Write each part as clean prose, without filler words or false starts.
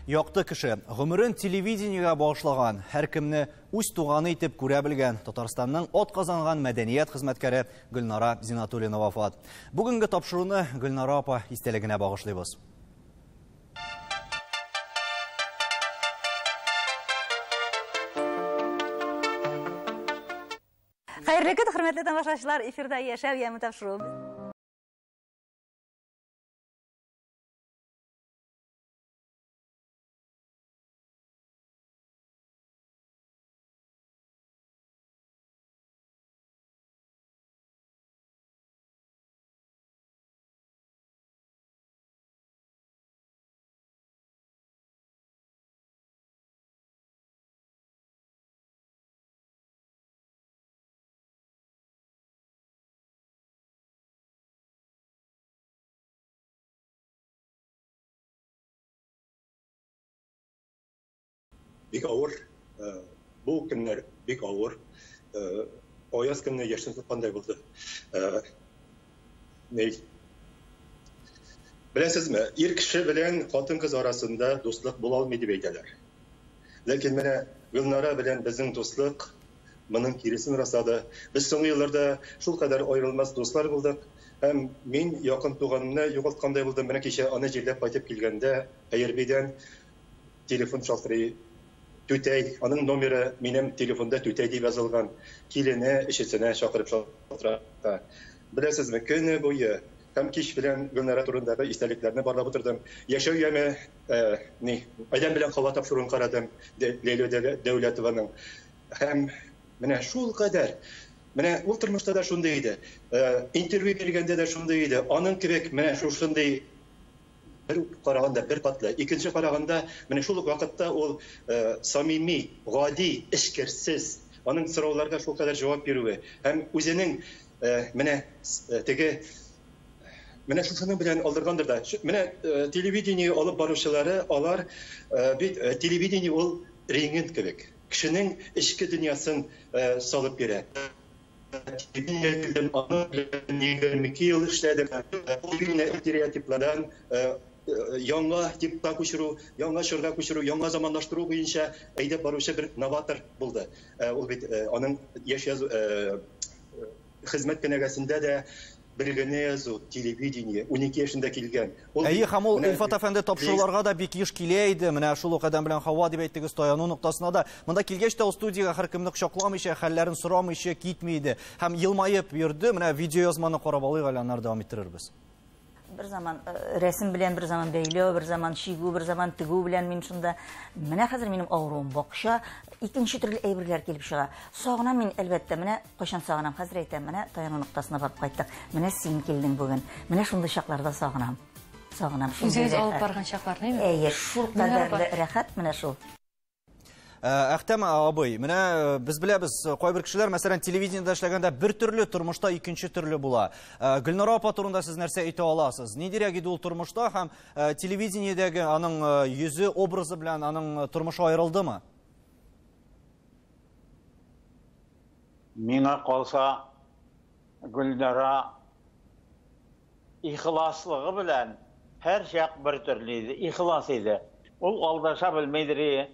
Якты кеше, гомерен телевидениегә багышлаган, һәркемне үз туганы итеп күрә белгән Татарстанның атказанган мәдәният хезмәткәре Гөлнара Зинатуллина вафат. Бүгенге тапшыруны Гөлнара апа истәлегенә багышлыйбыз. Хәерле көн, хөрмәтле тамашачылар, эфирда Яшәү яме тапшыруы. Бик авыр, бу көннәр бик авыр. Аяз көнне яшен суккандай булды. Беләсезме, ир кеше белән хатын-кыз арасында дуслык була алмый дип әйтәләр. Ләкин менә Гөлнара белән безнең дуслык моның киресен раслады. Без соңгы елларда шулкадәр аерылмас дуслар булдык. Һәм мин якын туганымны югалткандай булдым. Менә кичә аны җирләп кайтып килгәндә Әйербидән телефон шалтырый. Түтәй, аның номеры минем телефонда түтәй дип язылган. Килене өчесенә чакырып шалтырата. Беләсезме, көне буе һәм кич белән Гөлнара турындагы истәлекләрне барлап утырдым. Яшәү яме, ни, Адәм белән Хава тапшыруын карадым, Ләйлә Дәүләтованың. Һәм менә шул кадәр, менә ул тормышта да шундый иде, интервью биргәндә дә шундый иде. Аның кебек менә шушындый бер караганда бер катлы, икенче караганда менә шул ук вакытта ул самими, гади, эчкерсез. Аның сорауларга шул кадәр җавап бирүе һәм үзенең менә теге менә шушының белән алдыргандыр да. Менә телевидение алып баручылары, алар бит телевидение ул рентген кебек. Кешенең эчке дөньясын салып бирә. Аның белән 22 ел эшләдек. Стереотиплардан яңа типка күчерү, яңа чорга күчерү, яңа заманлаштыру буенча әйдәп баручы бер новатор булды. Ул бит аның яшь язу хезмәт кенәгәсендә дә бер генә язу, телевидение, 12 яшендә килгән. Әйе, һәм ул Илфат әфәнде тапшыруларга да бик еш килә иде. Менә шул ук Адәм белән Хава дип әйттегез, таяну ноктасына да. Монда килгәч тә ул студиягә һәркемне кочакламыйча, хәлләрен сорамыйча китми иде. Һәм елмаеп йөрде. Менә видеоязманы карап алыйк әле, аннары дәвам иттерербез. Бер заман рәсем белән, бер заман бәйләү, бер заман чигү, бер заман тегү белән мин шунда. Менә хәзер минем авыруым бакча, икенче төрле әйберләр килеп чыга. Сагынам мин, әлбәттә, менә кайчан сагынам, хәзер әйтәм, менә таяну ноктасына барып кайттык. Менә син килдең бүген. Менә шундый чакларда сагынам. Сагынам. Үзегез алып барган чакларны, әйеме? Әйе, шул кадәрле рәхәт менә шул. Әхтәм абый, менә без беләбез, кайбер кешеләр, мәсәлән, телевидениедә эшләгәндә бер төрле, тормышта икенче төрле була. Гөлнара апа турында сез нәрсә әйтә аласыз? Ниндирәк иде ул тормышта һәм телевидениедәге аның йөзе, образы белән аның тормышы аерылдымы? Миңа калса, Гөлнара ихласлыгы белән һәр чак бер төрле иде, ихлас иде. Ул алдаша белмидер,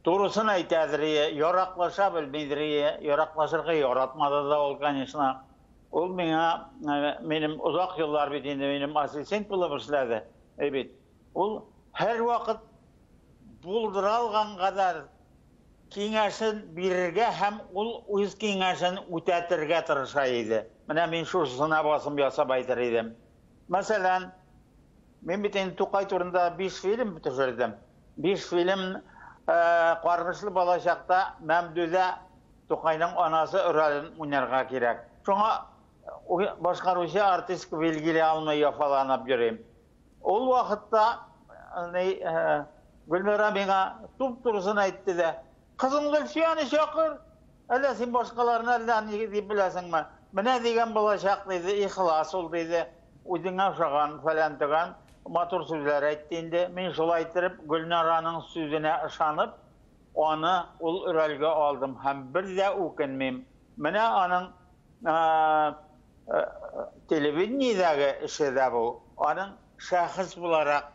турысын әйтәдер, яраклаша белмидер, яраклашырга яратмады да ул, конечно. Ул миңа, минем озак еллар бит инде минем ассистент булып эшләде, бит. Ул һәр вакыт булдыра алган кадәр киңәшен бирергә һәм ул үз киңәшен үтәтергә тырыша иде. Менә мин шушысына басым ясап әйтер идем. Мәсәлән, мин бит инде Тукай турында 5 фильм төшердем. 5 фильм Каргышлы балачакта Мәмдүдә Тукайның анасы ролен уйнарга кирәк. Шуңа башкаручы артист билгели алмый яфаланып йөрим. Ул вакытта Гөлнара миңа туп-турысын әйтте дә, кызың Гөлфияне чакыр, әллә син башкаларны әллә ни дип беләсеңме? Менә дигән булачак диде, ихлас ул диде, үзеңә ошаган фәлән төгән матур сүзләр әйтте инде. Мин шулай иттереп Гөлнараның сүзенә ышанып, аны ул рольгә алдым һәм бер дә үкенмим. Менә аның телевидениедәге эше дә бу. Аның шәхес буларак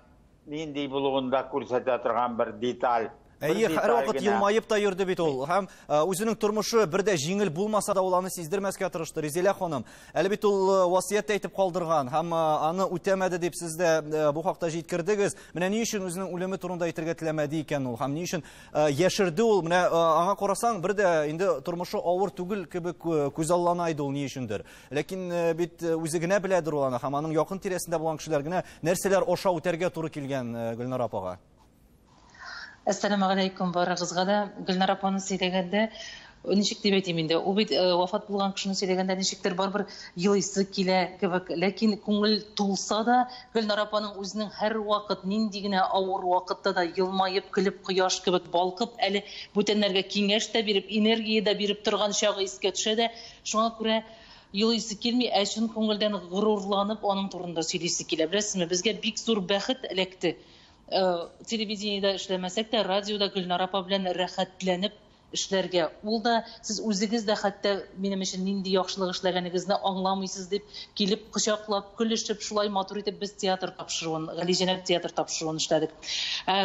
нинди булуын да күрсәтә торган бер деталь. Әйе, һәрвакыт елмаеп та йөрде бит ул. Һәм үзенең тормышы бер дә җиңел булмаса да ул аны сиздермәскә тырышты. Ризилә ханым, әле бит ул васыять тә әйтеп калдырган һәм аны үтәмәде дип сез дә бу хакта җиткердегез. Менә ни өчен үзенең үлеме турында әйтергә теләмәде икән ул? Һәм ни өчен яшерде ул? Менә аңа карасаң, бер дә инде тормышы авыр түгел кебек күзаллана иде ул ни өчендер. Ләкин бит үзе генә беләдер ул аны һәм аның якын тирәсендә булган кешеләр генә нәрсәләр аша үтәргә туры килгән Гөлнара апага. Әссәламү алейкум барыгызга да. Гөлнара апаны сөйләгәндә, ничек дип әйтим инде, ул бит вафат булган кешене сөйләгәндә ничектер барыбер елыйсы килә кебек. Ләкин күңел тулса да, Гөлнара апаның үзенең һәрвакыт нинди генә авыр вакытта да елмаеп, көлеп, кояш кебек балкып, әле бүтәннәргә киңәш тә биреп, энергия дә биреп торган чагы искә төшә дә, шуңа күрә елыйсы килми, ә чын күңелдән горурланып аның турында сөйлисе килә. Беләсезме, безгә бик зур бәхет эләкте. Телевидениедә эшләмәсәк тә, радиода Гөлнара апа белән рәхәтләнеп эшләргә. Ул да, сез үзегез дә хәтта минем өчен нинди яхшылык эшләгәнегезне аңламыйсыз дип килеп кочаклап, көлешеп, шулай матур итеп без театр тапшыруын, Галиҗәнәп театр тапшыруын эшләдек.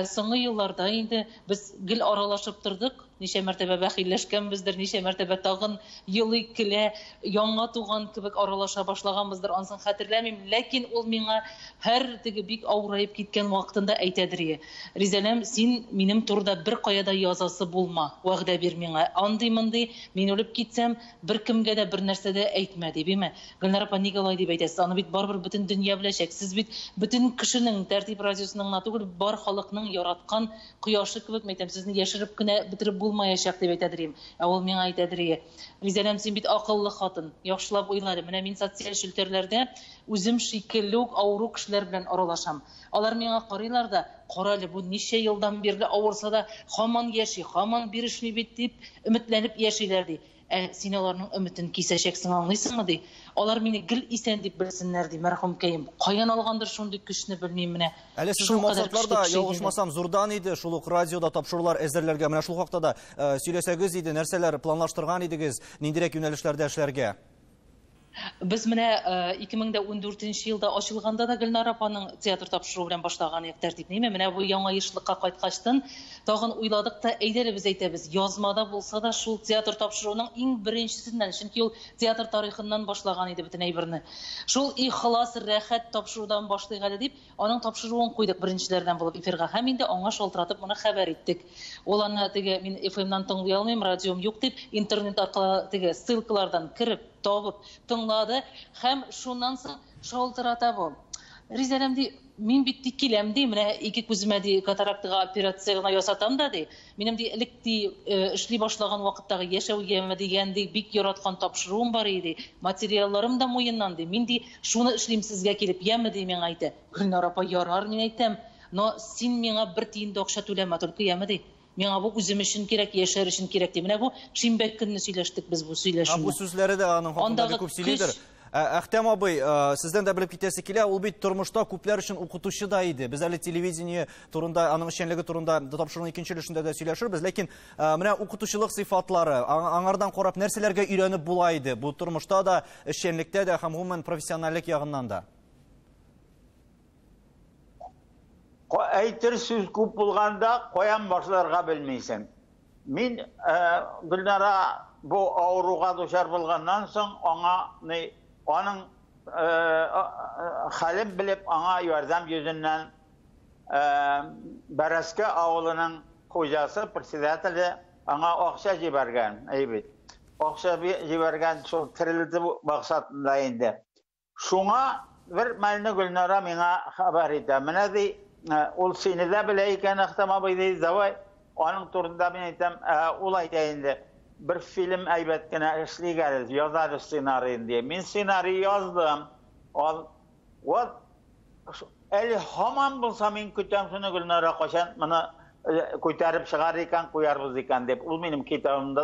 Соңгы елларда инде без гел аралашып тордык, ничә мәртәбә бәхилләшкәнбездер, ничә мәртәбә тагын елый көлә, яңа туган кебек аралаша башлаганбыздыр, ансын хәтерләмим. Ләкин ул миңа һәр теге бик авыраеп киткән вакытында әйтәдер: Ризәләм, син минем турыда бер кая да язасы булма, вәгъдә бир миңа. Андый-мондый, мин үлеп китсәм, бер кемгә дә бер нәрсә дә әйтмә, дип, име? Гөлнара апа, нигә алай дип әйтәсез? Аны бит барыбер бөтен дөнья беләчәк. Сез бит бөтен кешенең, Тәртип радиосының гына түгел, бар халыкның яраткан кояшы кебек, мәйтәм, сезне яшереп кенә бетереп булмаячак дип әйтәдер им. Ә ул миңа әйтәдер: Ризәләм, син бит акыллы хатын, яхшылап уйла әле. Менә мин социаль челтәрләрдә үзем шикелле үк авыру кешеләр белән аралашам. Алар миңа карыйлар да, кара әле, бу ничә елдан бирле авырса да, һаман яши, һаман бирешми бит дип өметләнеп яшиләр ди. Ә син аларның өметен кисәчәксең, аңлыйсыңмы ди? Алар мине гел исән дип белсеннәр ди, мәрхүмкәем. Каян алгандыр шундый көчне белмим менә. Әле сезнең максатлар да, ялгышмасам, зурдан иде, шул ук радиода тапшырулар әзерләргә. Менә шул хакта да сөйләсәгез иде, нәрсәләр планлаштырган идегез, ниндирәк юнәлешләрдә эшләргә? Без менә 2014 елда ачылганда да Гөлнара апаның театр тапшыруы белән башлаган идек тәртипне. Менә бу яңа ешлыкка кайткачтын тагын уйладык та, әйдә әле без әйтәбез, язмада булса да шул театр тапшыруының иң беренчесеннән, чөнки ул театр тарихыннан башлаган иде бөтен әйберне. Шул ихлас, рәхәт тапшырудан башлыйк әле дип, аның тапшыруын куйдык беренчеләрдән булып эфирга һәм инде аңа шалтыратып моны хәбәр иттек. Ул аны теге мин FM-нан тыңлый алмыйм, радиом юк дип, интернет аркылы теге ссылкалардан кереп, табып тыңлады һәм шуннан соң шалтырата бу. Ризәләм ди, мин бит ди киләм ди, менә ике күземә ди катарактага операция гына ясатам да ди. Минем ди элек ди эшли башлаган вакыттагы яшәү яме дигән ди бик яраткан тапшыруым бар иде. Материалларым да муеннан ди. Мин ди шуны эшлим сезгә килеп, яме ди миңа әйтә. Гөлнара апа, ярар мин әйтәм, но син миңа бер тиен дә акча түләмә, только яме ди. Миңа бу үзем өчен кирәк, яшәр өчен кирәк ди. Менә бу шимбә көнне сөйләштек без бу сөйләшүне. Бу сүзләре дә аның хакында бик күп сөйлидер. Әхтәм абый, сездән дә белеп китәсе килә, ул бит тормышта күпләр өчен укытучы да иде. Без әле телевидение турында, аның эшчәнлеге турында тапшыруның икенче өлешендә дә сөйләшербез. Ләкин менә укытучылык сыйфатлары, аңардан карап нәрсәләргә өйрәнеп була иде? Бу тормышта да, эшчәнлектә дә һәм гомумән профессиональлек ягыннан да. Әйтер сүз күп булганда, каян башларга белмисең. Мин Гөлнара бу авыруга дучар булганнан соң, аның хәлен белеп, аңа ярдәм йөзеннән Бәрәскә авылының хуҗасы, председателе аңа акча җибәргән, әйбит. Акча җибәргән шул терелтү максатында инде. Шуңа бер мәлне Гөлнара миңа хәбәр итә. Менә ди, ул сине дә белә икән, Әхтәм абый ди, давай аның турында мин әйтәм, ул әйтә инде, бер фильм әйбәт кенә эшлик әле, язабыз сценарийын ди. Мин сценарий яздым. Вот әле һаман булса мин көтәм шуны, Гөлнара кайчан моны күтәреп чыгар икән, куярбыз икән дип. Ул минем китабымда.